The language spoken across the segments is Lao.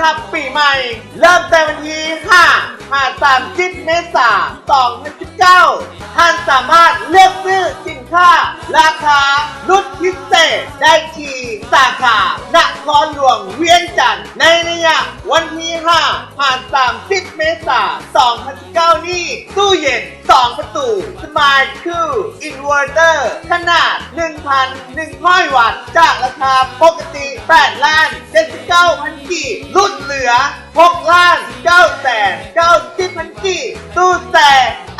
ຮັບປີໃໝ່ ເລີ່ມແຕ່ວັນທີຫ້າ ຫາ ສາມສິບ ເມສາ ສອງພັນສິບເກົ້າ ທ່ານສາມາດເລືອກຊື້ສິນຄ້າລາຄາຫຼຸດພິເສດໄດ້ທີ່ສາຂານະຄອນຫຼວງວຽງຈັນ ໃນໄລຍະວັນທີຫ້າ ຫາ ສາມສິບ ເມສາ ສອງພັນສິບເກົ້ານີ້. ຕູ້ເຢັນ ສອງປະຕູ Smart Cool Inverter ຂະໜາດ ໜຶ່ງພັນໜຶ່ງຮ້ອຍ ວັດ ຈາກລາຄາປົກກະຕິ ແປດລ້ານເຈັດສິບເກົ້າພັນກີບ ຫຼຸດເຫຼືອ ຫົກລ້ານເກົ້າແສນເກົ້າສິບພັນກີບ. ຕູ້ແຊ່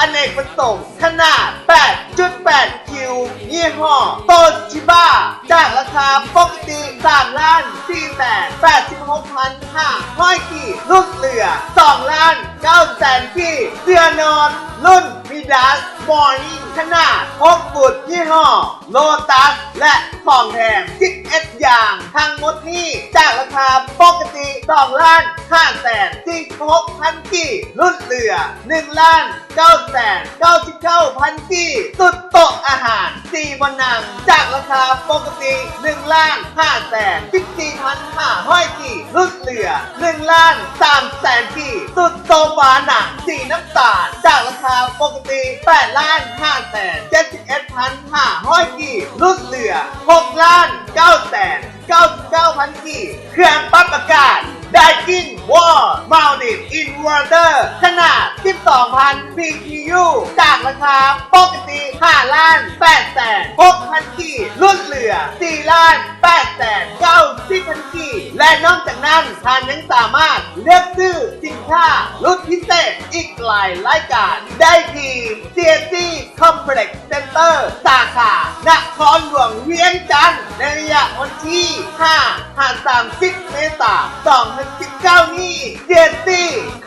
ອະເນກປະສົງ ຂະໜາດ ແປດຈຸດແປດຄິວ ຍີ່ຫໍ້ Toshiba ຈາກລາຄາປົກກະຕິ ສາມລ້ານສີ່ແສນແປດສິບຫົກພັນຫ້າຮ້ອຍກີບ ຫຼຸດເຫຼືອ ສອງລ້ານເກົ້າແສນກີບ. ເສື່ອນອນລຸ້ນ Midas Morning ຂະໜາດ ຫົກຟຸດ ຍີ່ຫໍ້ Lotus ແລະ ຂອງແຖມ ສິບເອັດ ຢ່າງ. ທັງໝົດນີ້ຈາກລາຄາປົກກະຕິ ສອງລ້ານຫ້າແສນສີ່ສິບຫົກພັນກີບ ຫຼຸດເຫຼືອ ໜຶ່ງລ້ານເກົ້າແສນເກົ້າສິບເກົ້າພັນກີບ. ຕຸດໂຕະອາຫານ ສີ່ບ່ອນນັ່ງ ຈາກລາຄາປົກກະຕິ ໜຶ່ງລ້ານຫ້າແສນສິບສີ່ພັນຫ້າຮ້ອຍກີບ ຫຼຸດເຫຼືອ ໜຶ່ງລ້ານສາມແສນກີບ. ຕຸດໂຊຟາໜັງ ສີນ້ຳຕານ ຈາກລາຄາປົກກະຕິ ແປດລ້ານຫ້າແສນເຈັດສິບເອັດພັນຫ້າຮ້ອຍກີບ ຫຼຸດເຫຼືອ ຫົກລ້ານເກົ້າແສນເກົ້າສິບເກົ້າພັນກີບ. ເຄື່ອງປັບອາກາດ Daikin Wall Mounted Inverter ຂະໜາດ ສິບສອງພັນ ບີທີຢູ ຈາກລາຄາປົກກະຕິ ຫ້າລ້ານແປດແສນຫົກພັນກີບ ຫຼຸດເຫຼືອ ສີ່ລ້ານແປດແສນເກົ້າສິບພັນກີບ. ແລະ ນອກຈາກນັ້ນ ທ່ານຍັງສາມາດເລືອກຊື້ສິນຄ້າຫຼຸດພິເສດອີກຫຼາຍລາຍການໄດ້ທີ່ CSC Complex Center ສາຂານະຄອນຫຼວງວຽງຈັນ ໃນໄລຍະວັນທີຫ້າ ຫາ ສາມສິບ ເມສາ ສອງພັນສິບເກົ້ານີ້. CSC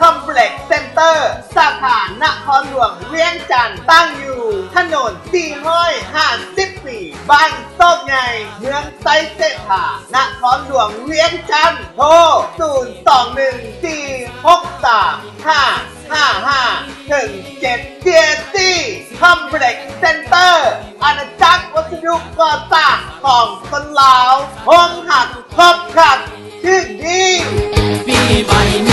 Complex Center ສາຂານະຄອນຫຼວງວຽງຈັນ ຕັ້ງຢູ່ຖະໜົນສີ່ຮ້ອຍຫ້າສິບປີ ບ້ານໂຊກໃຫຍ່ ເມືອງໄຊເສດຖາ ນະຄອນຫຼວງວຽງຈັນ. ໂທ ສູນສອງໜຶ່ງສີ່ຫົກສາມຫ້າຫ້າຫ້າ ເຖິງ ເຈັດ CSC Complex Center ອານາຈັກວັດສະດຸກໍ່ສ້າງຂອງຄົນລາວ ໂຮງຮັກ ຄອບຄັກ ຖືກດີ. ປີໃໝ່